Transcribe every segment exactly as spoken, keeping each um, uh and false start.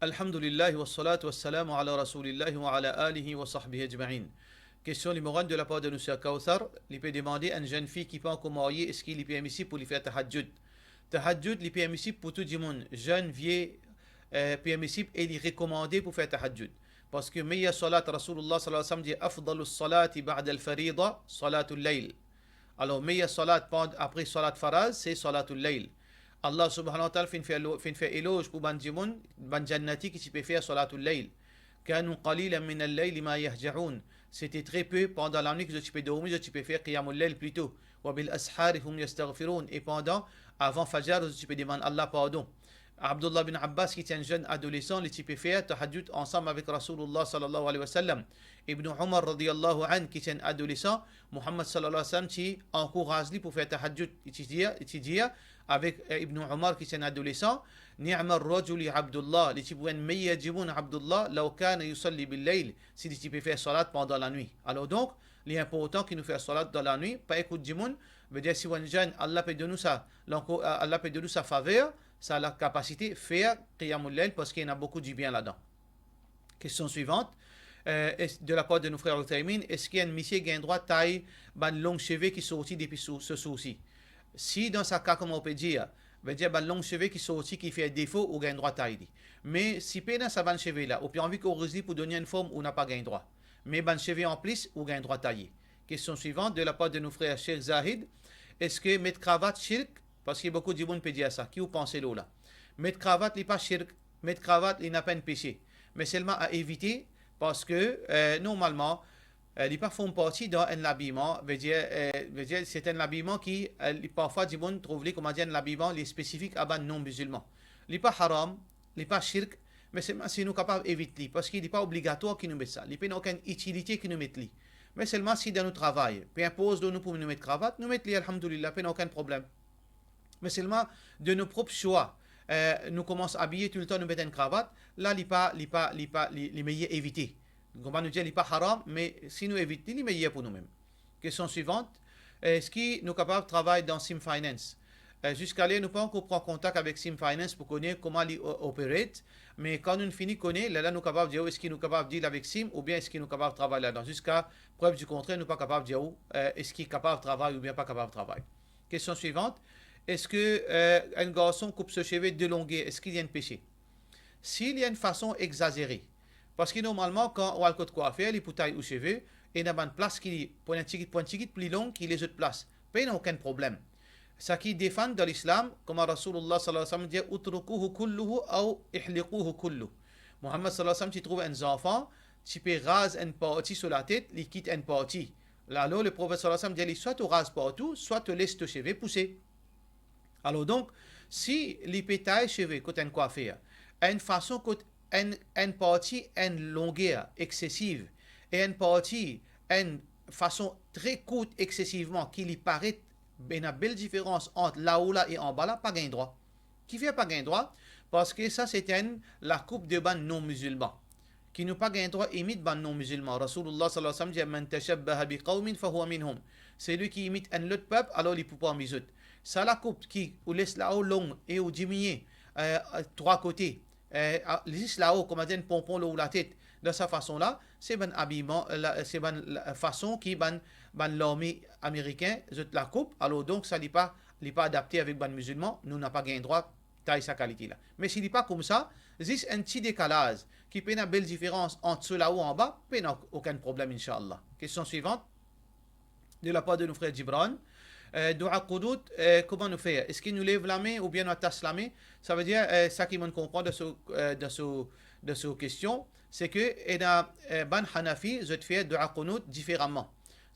Alhamdulillah, wassalatu wassalamu ala Rasoulillah wa ala alihi wa sahbihi ajmain. Kestion nimero enn de lapar de nou ser Kawthar, li pe demande enn zenn fi ki pa ankor marye, eski li permisib pou li fer tahajjud? Tahajjud, li permisib pou tou dimoun, zenn, vie, eh, permisib e li rekomande pou fer tahajjud. Parski meyer salat, Rasoulillah sallallahu alayhi wa sallam dir, afdalus salati ba'dal farida, salatul layl. Alor, meyer salat pand-, apre salat faraz, se salatul layl. Allah subhanahu wa ta'ala finn fer lo-, finn fer eloz pou bann dimoun, bann jannati ki ti pe fer salatul layl. Kanu qalilan minal layli ma yahja'un. Sete tre pe pandan lanwit ki zot ti pe dormi, zot ti pe fer qiyamul layl plito. Wa bil ashari hum yastaghfirun. E pandan, avan fajar, zot ti pe demann Allah pardon. Abdullah bin Abbas, ki ti enn zenn adolesan, li ti pe fer tahajjud ansam avek Rasoulillah sallallahu alayhi wa sallam. Ibn Umar radiyallahu anhu, ki ti enn adolesan, Muhammad sallallahu alayhi wa sallam ti ankouraz li pou fer tahajjud. Li ti dir, li ti dir avek, eh, Ibn Umar, ki ti enn adolesan, "Ni'mar rajuli Abdullah." Li ti pou enn meyer dimoun, Abdullah, "law kana yusalli bil layl." Si li ti pe fer salat pandan lanwit. Alor donk, li inportan ki nou fer salat dan lanwit, pa ekout dimoun. Vedir, si ou enn zenn, Allah pe donn ou sa, lanko-, Allah pe donn ou sa faver, sa lakapasite, fer qiyamul layl, parski ena boukou dibien ladan. Kestion swivant, eh, es-, de lapar de nou frer Uthaymin, eski enn misie gagn drwa tay bann long seve ki sorti depi sou, so soursi? Si dan sa ka, kouma ou pe dir, vedir bann long seve ki sorti, ki fer defo, ou gagn drwa tay li. Me si pena sa bann seve la, ou pe anvi koriz li pou donn li enn form, ou napa gagn drwa. Me bann seve anplis, ou gagn drwa taye. Kestion swivant, de lapar de nou frer Sheikh Zahid, eski met kravat shirk? Parski boukou dimoun pe dir sa. Ki ou panse lor la? Met kravat, li pa shirk. Met kravat, li napa enn pese. Me selman a evite, parski, eh, normalman, eh, li pa form parti dan enn labiman, vedir, eh, vedir, se enn labiman ki, eh, li, parfwa dimoun trouv li, kouma dir, enn labiman, li spesifik a bann non-mizilman. Li pa haram, li pa shirk, me selman si nou kapav evit li, parski li pa obligatwar ki nou met sa, li pena okenn itilite ki nou met li. Me selman si dan nou travay, pe inpoz lor nou pou nou met kravat, nou met li, alhamdulillah, pena okenn problem. Me selman de nou prop swa, eh, nou koumans abiye toultan, nou met enn kravat, la li pa, li pa, li pa, li, li meyer evite. Kouma nou dir, li pa haram, me si nou evit li, li meyer pou noumem. Kestion swivant, eski nou kapav travay dan Sim Finance? Eh, ziska ler nou pa ankor pran kontak avek Sim Finance pou kone kouma li o-, operate, me kan nou fini kone, lerla nou kapav dir ou eski nou kapav deal avek Sim oubien eski nou kapav travay ladan. Ziska prev di kontrer, nou pa kapav dir ou, eh, eski kapav travay oubien pa kapav travay. Kestion swivant, eski, eh, enn garson koup so seve de longer, eski li enn pese? Si li enn fason egzazere, parski normalman, kan ou al kot kwafer, li pou tay ou seve, ena bann plas ki pou enn tigit, pou enn tigit pli long ki lezot plas, pena okenn problem. Sa ki defann dan Lislam, kouma Rasoulillah sallallahu alayhi wa sallam dir, "Utrukuhu kulluhu aw ihliquhu kulluh." Muhammad sallallahu alayhi wa sallam ti trouv enn zanfan ti pe raz enn parti so latet, li kit enn parti. Alor, Leprofet sallallahu alayhi wa sallam dir li, swa to raz partou, swa to les to seve pouse. Alor donk, si li pe tay seve kot enn kwafer, enn fason kot enn, enn parti enn longer eksesiv, e enn parti enn fason tre kourt eksesivman, ki li paret ena bel diferans ant lao la e anba la, pa gagn drwa. Kifer pa gagn drwa? Parski sa se enn lakoup de bann non-mizilman, ki nou pa gagn drwa imit bann non-mizilman. Rasoulillah sallallahu alayhi wa sallam dir, "Man tashabbaha bi qawmin fahuwa minhum." Selwi ki imit enn lot pep, alor li pou parmi zot. Sa lakoup ki ou les lao long e ou diminie, eh, trwa kote, eh, a, zis lao, kouma dir enn ponpon lor ou latet, dan sa fason la, se bann abiman, la, se bann la, fason ki bann, bann larme amerikin, zot lakoup, alor donk sa li pa, li pa adapte avek bann mizilman, nou napa gagn drwa tay sa kalite la. Me si li pa koumsa, zis enn ti dekalaz, ki pena bel diferans ant so lao anba, pena okenn problem, inshallah. Kestion swivant, de lapar de nou frer Gibran. Eh, doua qunut, eh, kouma nou fer? Eski nou lev lame oubien nou atas lame? Savedir, eh, sa ki mo'nn konpran dan so, eh, dan so, dan so kestion, se ke ena, eh, bann Hanafi, zot fer doua qunut diferaman.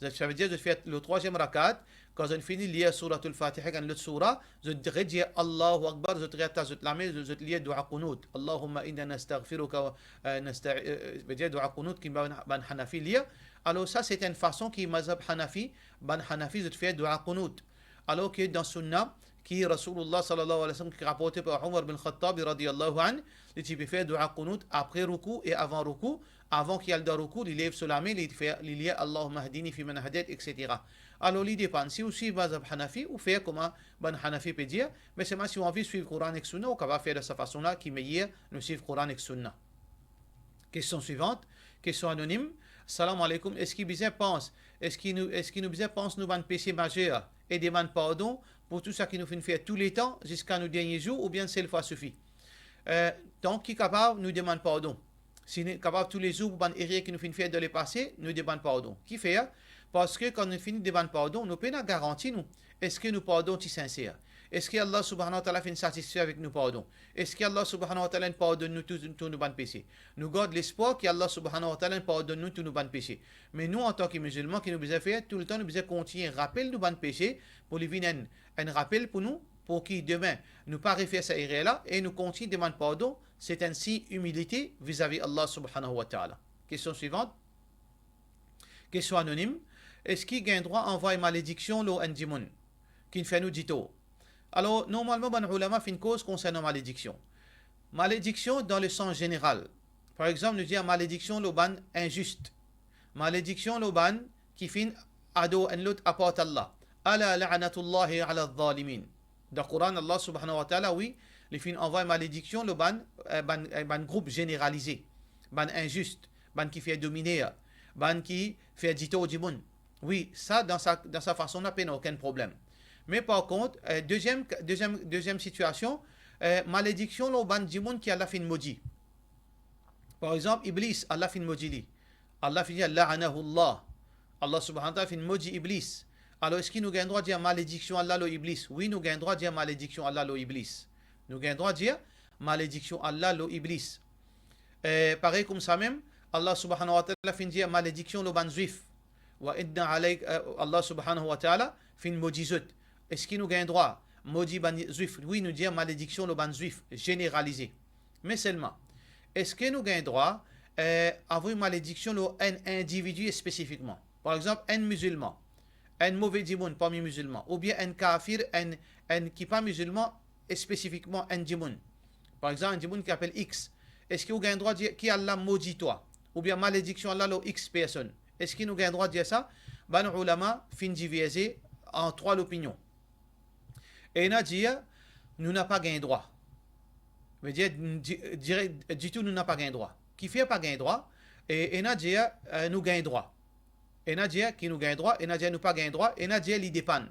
Zot, savedir, zot fer le trwaziem rakat, kan zot fini lir Souratul Fatiha ek enn lot soura, zot redir Allahu Akbar, zot reatas zot lame, zot, zot lir doua qunut. Allahumma inna nastaghfiruka wa, eh, nasta-, eh, eh, vedir doua qunut ki bann, bann Hanafi lir. Alor sa, se enn fason ki mazhab Hanafi, bann Hanafi zot fer doua qunut. Alor ke dan Sunna, ki Rasoulullah sallallahu alayhi wa sallam, ki raporte par Omar bin Khattab radiyallahu anhu, li ti pe fer dua qunut apre roukou e avan roukou. Avan ki al dan roukou, li lev so lame, li fer, li lir Allahumma hdini fi man hadayt, et cetera. Alor, li depann, si ou swiv mazhab Hanafi, ou fer kouma bann Hanafi pe dir, me selman si ou anvi swiv Koran ek Sounna, ou kapav fer dan sa fason la ki meyer, nou swiv Koran ek Sounna. Kestion swivant, kestion anonim. Salam aleykoum, eski bizin pans, eski nou, eski nou bizin pans nou bann pese mazer e demann pardon pou tou sa ki nou finn fer touletan ziska nou dernie zour, oubien sel fwa sifi? Eh, donk, ki kapav nou demann pardon. Si nou kapav toulezour pou bann erer ki nou finn fer dan lepase, nou demann pardon. Kifer? Parski kan nou fini demann pardon, nou pena garanti nou, eski nou pardon ti sinser? Eski Allah subhanahu wa ta'ala finn satisfe avek nou pardon? Eski Allah subhanahu wa ta'ala inn pardonn nou tou, tou nou bann pese? Nou gard lespwar ki Allah subhanahu wa ta'ala inn pardonn nou tou nou bann pese. Me nou, antan ki mizilman, ki nou bizin fer? Toultan nou bizin kontign rapel nou bann pese, pou li vinn enn, enn rapel pou nou, pou ki demin nou pa refer sa erer la, e nou kontign demann pardon. Se enn sign imilite vizavi Allah subhanahu wa ta'ala. Kestion swivant. Kestion anonim. Eski gagn drwa anvoy malediksion lor enn dimoun ki'nn fer nou ditor? Alor, normalman, bann oulama finn koz konsernan malediksion. Malediksion dan le sans zeneral. Par exanp, nou dir malediksion lor bann inzis. Malediksion lor bann ki finn ador enn lot apar Allah. Ala la'natullahi ala zalimin. Dan Koran, Allah subhanahu wa ta'ala, wi, li finn anvoy malediksion lor bann, eh, bann, eh, bann group zeneralize, bann inzis, bann ki fer dominer, bann ki fer ditor dimoun. Wi, sa, dan sa, dan sa fason la, pena okenn problem. Me par kont, eh, deziem, deziem, deziem sitiasion, eh, malediksion lor bann dimoun ki Allah finn modi. Par exanp, Iblis, Allah finn modi li. Allah finn dir, "La'anahu Allah." Allah subhanahu wa ta'ala finn modi Iblis. Alor, eski nou gagn drwa dir malediksion Allah lor Iblis? Wi, nou gagn drwa dir malediksion Allah lor Iblis. Nou gagn drwa dir malediksion Allah lor Iblis. Eh, parey koumsa mem, Allah subhanahu wa ta'ala finn dir malediksion lor bann Zwif. Wa inna alayk, eh, Allah subhanahu wa ta'ala finn modi zot. Eski nou gagn drwa modi bann Zwif? Wi, nou dir malediksion lor bann Zwif, zeneralize. Me selman, eski nou gagn drwa, eh, avoy malediksion lor enn individi spesifikman? Par exanp, enn mizilman, enn move dimoun parmi mizilman, oubien enn kafir, enn, enn ki pa mizilman, spesifikman enn dimoun. Par exanp, enn dimoun ki apel X. Eski ou gagn drwa dir ki Allah modi twa? Oubien malediksion Allah lor X personn? Eski nou gagn drwa dir sa? Bann oulama finn diverze an trwa lopinion. Ena dir, nou napa gagn drwa. Vedir, di-, direk, ditou nou napa gagn drwa. Kifer pa gagn drwa? E ena dir, eh, nou gagn drwa. Ena dir ki nou gagn drwa, ena dir nou pa gagn drwa, ena dir li depann.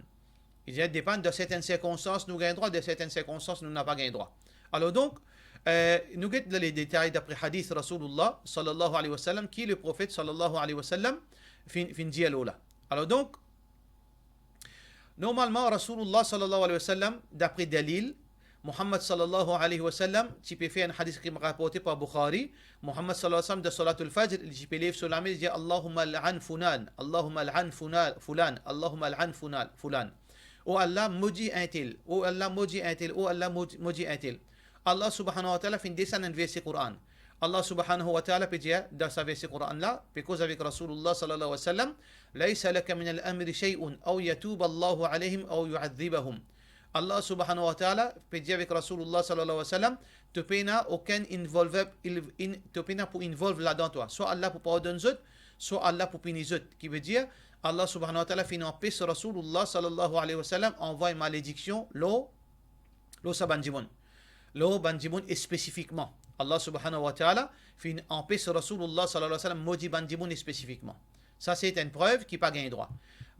Li dir depann, dan sertenn sirkonstans nou gagn drwa, dan sertenn sirkonstans nou napa gagn drwa. Alor donk, eh, nou get dan le detay dapre hadis Rasoulullah sallallahu alayhi wa sallam, ki Leprofet sallallahu alayhi wa sallam finn, finn dir lor la. Alor donk, normalman, Rasoulullah sallallahu alayhi wa sallam, dapre dalil, Muhammad sallallahu alayhi wa sallam ti pe fer, enn hadis ki raporte par Bukhari, Muhammad sallallahu alayhi wa sallam, dan Salatul Fajr, li ti pe lev so lame, li dir, "Allahumma al'an fulan, Allahumma al'an fulan, fulan, Allahumma al'an fulan, fulan." O Allah, modi intel, o Allah, modi intel, o Allah, modi, modi intel. Allah subhanahu wa ta'ala finn desann enn verse Koran. Allah subhanahu wa ta'ala pe dir dan sa verse Koran la, pe koz avek Rasoulullah sallallahu alayhi wa sallam, "Laysa laka minal amri shay'un, aw yatuba Allahu alayhim, aw yu'adhibahum." Allah subhanahu wa ta'ala pe dir avek Rasoulullah sallallahu alayhi wa sallam, to pena okenn involve, il-, in-, to pena pou involve ladan twa. Swa Allah pou pardonn zot, swa Allah pou pini zot. Ki vedir, Allah subhanahu wa ta'ala finn anpes Rasoulullah sallallahu alayhi wa sallam anvoy malediksion lor, lor sa bann dimoun. Lor bann dimoun spesifikman. Allah subhanahu wa ta'ala finn anpes Rasoulullah sallallahu alayhi wa sallam modi bann dimoun spesifikman. Sa se enn prev ki pa gagn drwa.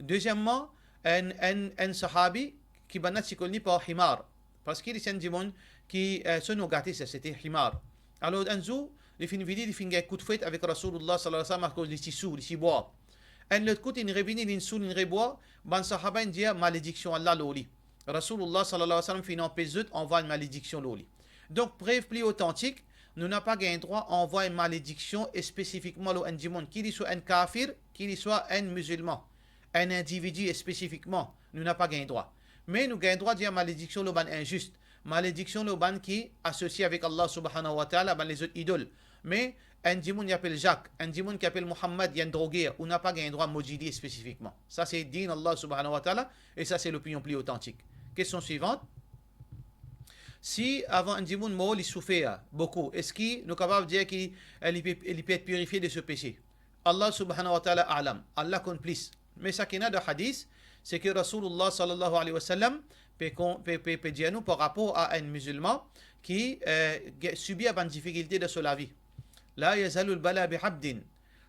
Dezieman, enn, enn, enn sahabi ki bann la ti konn li par Himar. Parski li se enn dimoun ki, eh, so nom gate, se, se ti Himar. Alor, enn zour, li finn vini, li finn gagn kout fwet avek Rasoulullah sallallahu alayhi wa sallam akoz li ti sou, li ti bwar. Enn lot kout, li revini, li sou, li rebwar, bann sahaba inn dir malediksion Allah lor li. Rasoulullah sallallahu alayhi wa sallam finn anpes zot anvoy enn malediksion lor li. Donk, prev pli otantik, nou napa gagn drwa anvoy enn malediksion spesifikman lor enn dimoun, ki li swa enn kafir, ki li swa enn mizilman, enn individi spesifikman, nou napa gagn drwa. Me nou gagn drwa dir malediksion lor bann inzis, malediksion lor bann ki asosie avek Allah subhanahu wa ta'ala, bann lezot idol. Me enn dimoun ki apel Zak, enn dimoun ki apel Mohammad, li enn droger, ou napa gagn drwa modi li spesifikman. Sa se din Allah subhanahu wa ta'ala, e sa se lopinion pli otantik. Kestion swivant. Si avan enn dimoun mor, li soufer boukou, eski nou kapav dir ki, eh, li pe, li pe et pirifie de so pese? Allah subhanahu wa ta'ala a'lam, Allah konn plis. Me sa ki ena dan hadis, se ki Rasoulullah sallallahu alayhi wa sallam pe kon-, pe, pe, pe dir nou par rapor a enn mizilman ki, eh, ge-, sibir bann difikilte dan so lavi. La yazalul bala bi abdin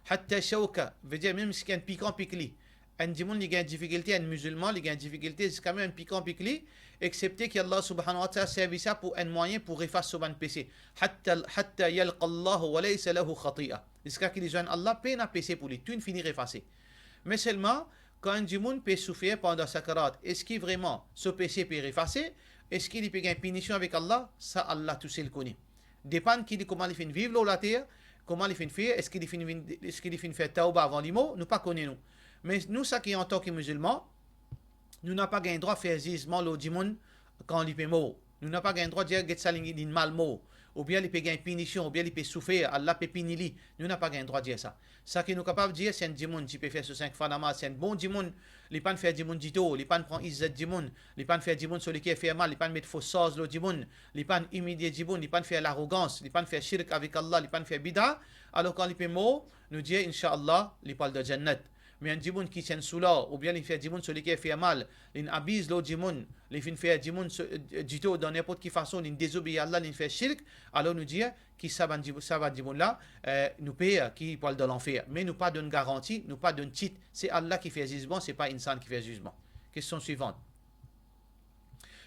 hatta shawka, vedir mem ziska enn pikan pik li. Enn dimoun li gagn difikilte, enn mizilman li gagn difikilte, ziska mem enn pikan pik li, exepte ki Allah subhanahu wa ta'ala servi sa pou enn mwayin pou efas so bann pese. Hatta, hatta yalqa Allah wa laysa lahu khati'a. Ziska ki li zwenn Allah, pena pese pou li, tou inn fini efase. Me selman, kan enn dimoun pe soufer pandan sakarat, eski vreman so pese pe efase? Eski li pe gagn pinision avek Allah? Sa Allah tousel kone. Depann ki li, kouma li finn viv lor later, kouma li finn fer, eski li finn vinn, eski li finn fer tawba avan li mor, nou pa kone nou. Me nou, sa ki antan ki mizilman, nou napa gagn drwa fer zizman lor dimoun kan li pe mor. Nou napa gagn drwa dir, "Get sa, li, li mal mor," oubien, "Li pe gagn pinision," oubien, "Li pe soufer, Allah pe pini li." Nou napa gagn drwa dir sa. Sa ki nou kapav dir, si enn dimoun ti pe fer so sink fwa namaz, si enn bon dimoun, li pa'nn fer dimoun ditor, li pa'nn pran izzat dimoun, li pa'nn fer dimoun so leker fer mal, li pa'nn met fos sarz lor dimoun, li pa'nn imilie dimoun, li pa'nn fer larogans, li pa'nn fer shirk avek Allah, li pa'nn fer bida, alor kan li pe mor, nou dir, "Inshallah, li pou al dan Jannat." Me enn dimoun ki ti enn soular, oubien li fer dimoun so leker fer mal, linn abiz lor dimoun, li finn fer dimoun so, eh, ditor dan ninport ki fason, linn dezobeyir Allah, linn fer shirk, alor nou dir ki sa bann dimoun, sa bann dimoun la, eh, nou per ki pou al dan lanfer. Me nou pa donn garanti, nou pa donn tit. Se Allah ki fer zizman, se pa insan ki fer zizman. Kestion swivant.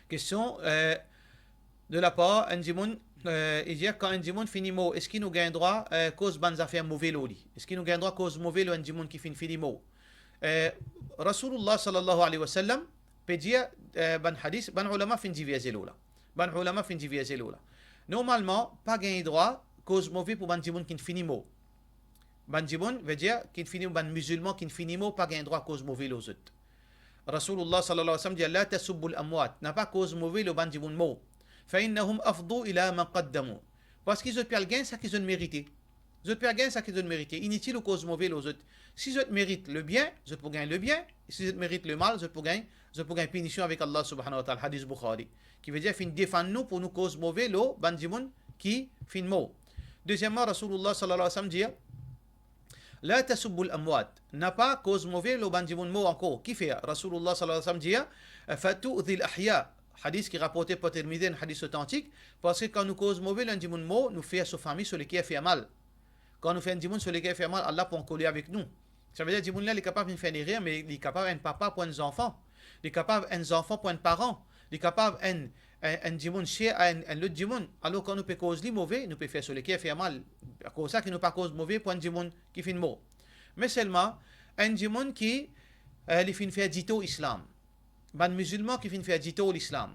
Kestion, eh, de lapar enn dimoun, eh, li dir, kan enn dimoun fini mor, eski nou gagn drwa, eh, koz bann zafer move lor li? Eski nou gagn drwa koz move lor enn dimoun ki finn fini mor? Eh, Rasoulullah sallallahu alayhi wa sallam pe dir, eh, bann hadis, bann oulama finn diverze lor la. Bann oulama finn diverze lor la. Normalman, pa gagn drwa koz move pou bann dimoun ki finn fini mor. Bann dimoun, vedir, ki finn fini, bann mizilman ki finn fini mor, pa gagn drwa koz move lor zot. Rasoulullah sallallahu alayhi wa sallam dir, "La tasubbul amwat," napa koz move lor bann dimoun mor. "Fa innahum afdu ila ma qaddamu." Parski zot pe al gagn sa ki zot merite. Zot pe al gagn sa ki zot merite. Initil ou koz move lor zot. Si zot merit lebien, zot pou gagn lebien. Si zot merit lemal, zot pou gagn, zot pou gagn pinision avek Allah subhanahu wa ta'ala. Hadis Bukhari. Ki vedir, finn defann nou pou nou koz move lor bann dimoun ki finn mor. Dezieman, Rasoulullah sallallahu alayhi wa sallam dir, "La tasubbul amwat." Napa koz move lor bann dimoun mor ankor. Kifer? Rasoulullah sallallahu alayhi wa sallam dir, "Fa tu'dhil ahya." Hadis ki raporte par Tirmizi, enn hadis otantik, parski kan nou koz move lor enn dimoun mor, nou fer so fami so leker fer mal. Kan nou fer enn dimoun so leker fer mal, Allah pou ankoler avek nou. Savedir dimoun la, li kapav inn fer enn erer, me li kapav enn papa pou enn zanfan. Li kapav enn zanfan pou enn paran. Li kapav enn, enn, enn dimoun ser a enn, enn lot dimoun. Alor, kan nou pe koz li move, nou pe fer so leker fer mal. Akoz sa ki nou pa koz move pou enn dimoun ki finn mor. Me selman, enn dimoun ki, eh, li finn fer ditor Islam. Bann mizilman ki finn fer ditor Lislam.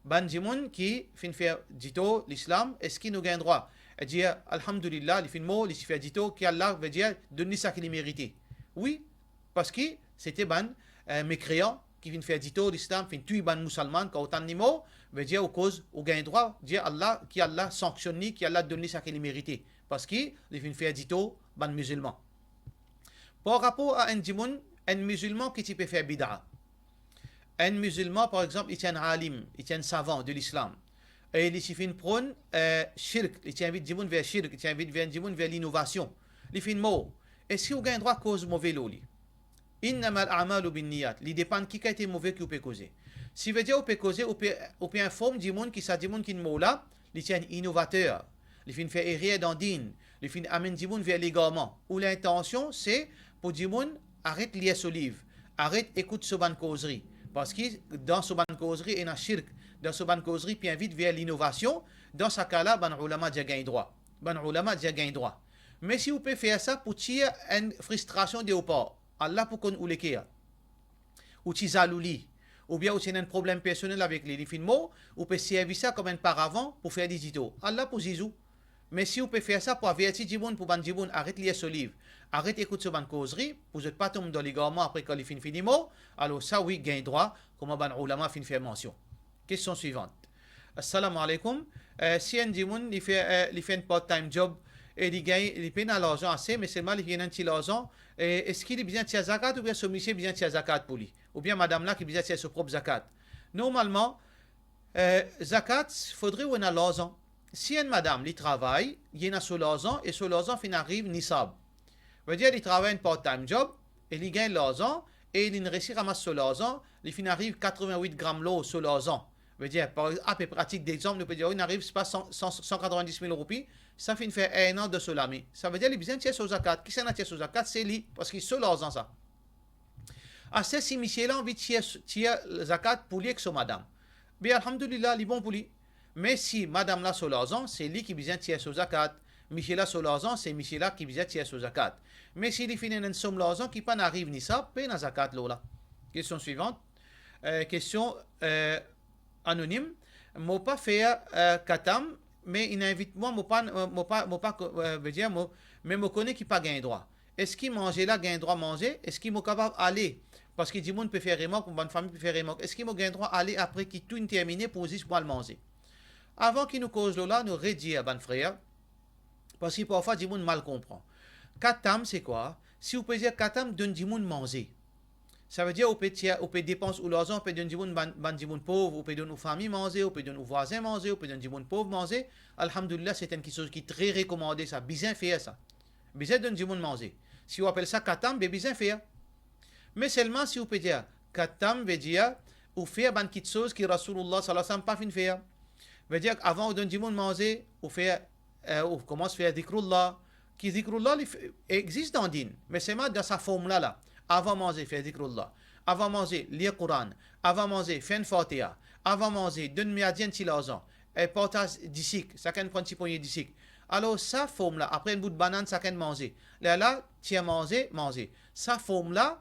Bann dimoun ki finn fer ditor Lislam, eski nou gagn drwa dir, "Alhamdulillah, li finn mor, li ti fer ditor, ki Allah, vedir, donn li sa ki li merite"? Wi, parski se ti bann, eh, mekreyan ki finn fer ditor Lislam, finn touy bann mousalman, kan ou tann li mor, vedir ou koz, ou gagn drwa dir Allah, ki Allah sanksionn li, ki Allah donn li sa ki li merite, parski li finn fer ditor bann mizilman. Par rapor a enn dimoun, enn mizilman ki ti pe fer bida. Enn mizilman, par exanp, li ti enn alim, li ti enn savan de Lislam, e li ti finn pran, eh, shirk, li ti invit dimoun ver shirk, li ti invit ver dimoun ver linovasion. Li finn mor. Eski ou gagn drwa koz move lor li? Innamal a'malu binniyat. Li depann ki kalite move ki ou pe koze. Si vedir ou pe koze, ou pe, ou pe inform dimoun ki sa dimoun ki mor la, li ti enn inovater, li finn fer erer dan din, li finn amenn dimoun ver legarman. Ou lintansion se pou dimoun aret lir so liv, aret ekout so bann kozri, parski dan so bann kozri ena shirk, dan so bann kozri pe invit ver linovasion. Dan sa ka la, bann oulama dir gagn drwa. Bann oulama dir gagn drwa. Me si ou pe fer sa pou tir enn fristrasion de ou par, Allah pou konn ou leker. Ou ti zalou li, oubien ou ti ena enn problem personel avek li, li finn mor, ou pe servi sa kom enn paravan pou fer li ditor, Allah pou ziz ou. Me si ou pe fer sa pou averti dimoun, pou bann dimoun aret lir so liv, aret ekout so bann kozri, pou zot pa tom dan legarman apre kan li finn fini mor, alor sa wi, gagn drwa, kouma bann oulama finn fer mansion. Kestion swivant. Assalamu alaikum. Eh, si enn dimoun li fer, eh, li fer enn part-time job e li gagn, li pena larzan ase, me selman li gagn enn ti larzan, eh, eski li bizin tir zakat oubien so misie bizin tir zakat pou li? Oubien madam la ki bizin tir so prop zakat? Normalman, eh, zakat, fodre ou ena larzan. Si enn madam, li travay, li ena so larzan, e so larzan finn ariv nisab. Vedir, li travay enn part-time job, e li gagn larzan, e li resi ramas so larzan, li finn ariv katrevin-wit gram lor so larzan. Vedir, par, apepre, a tit dexanp, nou pe dir, wi, li ariv, sepa san, san, san katrevin-dis mil roupi, sa finn fer enn an dan so lame. Savedir, li bizin tir so zakat. Kisannla tir so zakat? Se li, parski so larzan sa. Aster, si misie la anvi tir, tir zakat pou li ek so madam, be alhamdulillah, li bon pou li. Me si madam la so larzan, se li ki bizin tir so zakat. Misie la so larzan, se misie la ki bizin tir so zakat. Me si li finn ena enn som larzan ki pa'nn ariv nisab, pena zakat lor la. Kestion swivant. Eh, kestion, eh, anonim. Mo pa fer, eh, katam, me inn invit mwa, mo pa, mo pa, mo pa, eh, vedir mo, me mo kone ki pa gagn drwa. Eski manze la gagn drwa manze? Eski mo kapav ale? Parski dimoun pe fer remark, bann fami pe fer remark. Eski mo gagn drwa ale apre ki tou inn termine pou zis mo al manze? Avan ki nou koz lor la, nou redir bann frer, parski parfwa dimoun mal konpran. Katam se kwa? Si ou pe dir katam, donn dimoun manze. Savedir ou pe tir, ou pe depans ou larzan, ou pe donn dimoun, bann, bann dimoun pov, ou pe donn ou fami manze, ou pe donn ou vwazin manze, ou pe donn dimoun pov manze. Alhamdulillah, se enn kiksoz ki tre rekomande sa, bizin fer sa. Bizin donn dimoun manze. Si ou apel sa katam, be bizin fer. Me selman si ou pe dir katam, vedir ou fer bann kiksoz ki Rasoulullah sallallahu alayhi wa sallam pa finn fer. Vedir avan ou donn dimoun manze, ou fer, eh, ou koumans fer zikrullah. Ki zikrullah li f-, exis dan din, me selman dan sa form la la. Avan manze, fer zikrullah. Avan manze, lir Koran. Avan manze, fer enn Fatiha. Avan manze, donn miadin ti larzan. E partaz disik, sakenn pran ti pogne disik. Alor sa form la, apre enn bout banann, sakenn manze. Lerla, tir manze, manze. Sa form la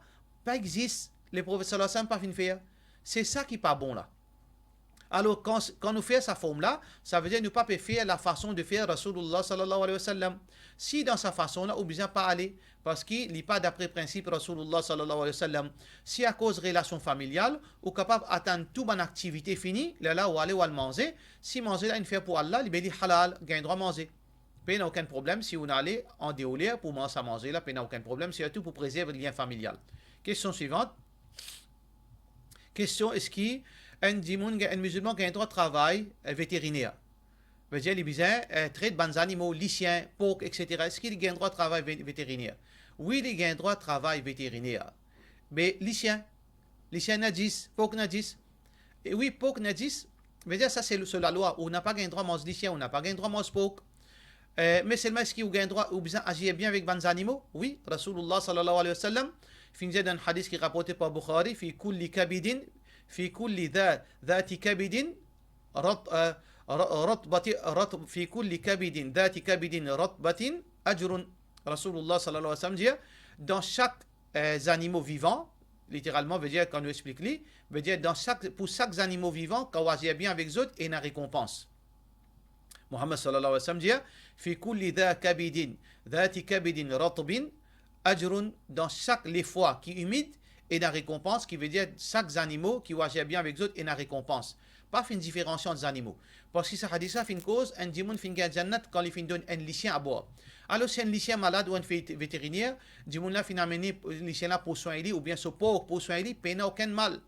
pa exis, Leprofet sallallahu alayhi wa sallam pa finn fer. Se sa ki pa bon la. Alor, kan, kan nou fer sa form la, savedir nou pa pe fer lafason de fer Rasoulullah sallallahu alayhi wa sallam. Si dan sa fason la, ou bizin pa ale, parski li pa dapre prinsip Rasoulullah sallallahu alayhi wa sallam. Si akoz relasion familial, ou kapav atann tou bann aktivite fini, lerla ou ale, ou al manze. Si manze la inn fer pou Allah, li, be li halal, gagn drwa manze. Pena okenn problem si ou'nn ale andeor ler pou manz sa manze la, pena okenn problem, sirtou pou prezerv lien familial. Kestion swivant. Kestion, eski enn dimoun, enn mizilman gagn drwa travay, eh, veteriner? Vedir li bizin, eh, tret bann zanimo, lisien, pork, et cetera. Eski li gagn drwa travay ve-, veteriner? Wi, li gagn drwa travay veteriner. Me lisien, lisien najis, pork najis. E wi, pork najis, vedir sa se so lalwa, ou napa gagn drwa manz lisien, ou napa gagn drwa manz pork. Eh, me selman eski ou gagn drwa, ou bizin azir bien avek bann zanimo? Wi, Rasoulullah sallallahu alayhi wa sallam finn dir dan hadis ki raporte par Bukhari, fi kulli kabidin, fi kulli dha-, dhati kabidin, rat-, eh, ra-, ratbati-, rat-, fi kulli kabidin, dhati kabidin ratbatin ajrun. Rasoulullah sallallahu alayhi wa sallam dir, dan sak, eh, zanimo vivan, literalman, vedir kan nou explik li, vedir dan sak, pou sak zanimo vivan, kan ou azir bien avek zot, ena rekonpans. Muhammad sallallahu alayhi wa sallam dir, fi kulli dha kabidin, dhati kabidin ratbin ajrun, dan sak lefwa ki imid, ena rekonpans, ki vedir sak zanimo ki ou azir bien avek zot, ena rekonpans. Pa finn diferansie ant zanimo. Parski sa hadis la finn koz enn dimoun finn gagn jannat kan li finn donn enn lisien a bwar. Alor si enn lisien malad ou enn vet-, veteriner, dimoun la finn amene lisien la pou swin li, oubien so pork pou swin li, pena okenn mal.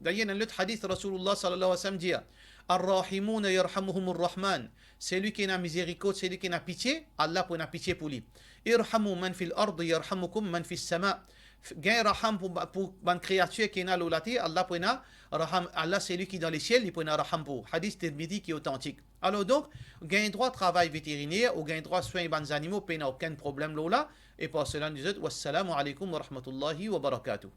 Dayer, dan lot hadis, Rasoulullah sallallahu alayhi wa sallam dir, "Ar-rahimuna yarhamuhumur Rahman." Selwi ki ena mizerikord, selwi ki ena pitie, Allah pou ena pitie pou li. "Irhamu man fil ardi yarhamukum man fis sama." F-, gagn raham pou ba-, pou bann kreatir ki ena lor later, Allah pou ena raham, Allah selwi ki dan lesiel, li pou ena raham pou ou. Hadis Tirmidhi ki otantik. Alor donk, gagn drwa travay veteriner, ou gagn drwa swin bann zanimo, pena okenn problem lor la, e par sela nou dir zot, wassalamu alaykum wa rahmatullahi wa barakatuh.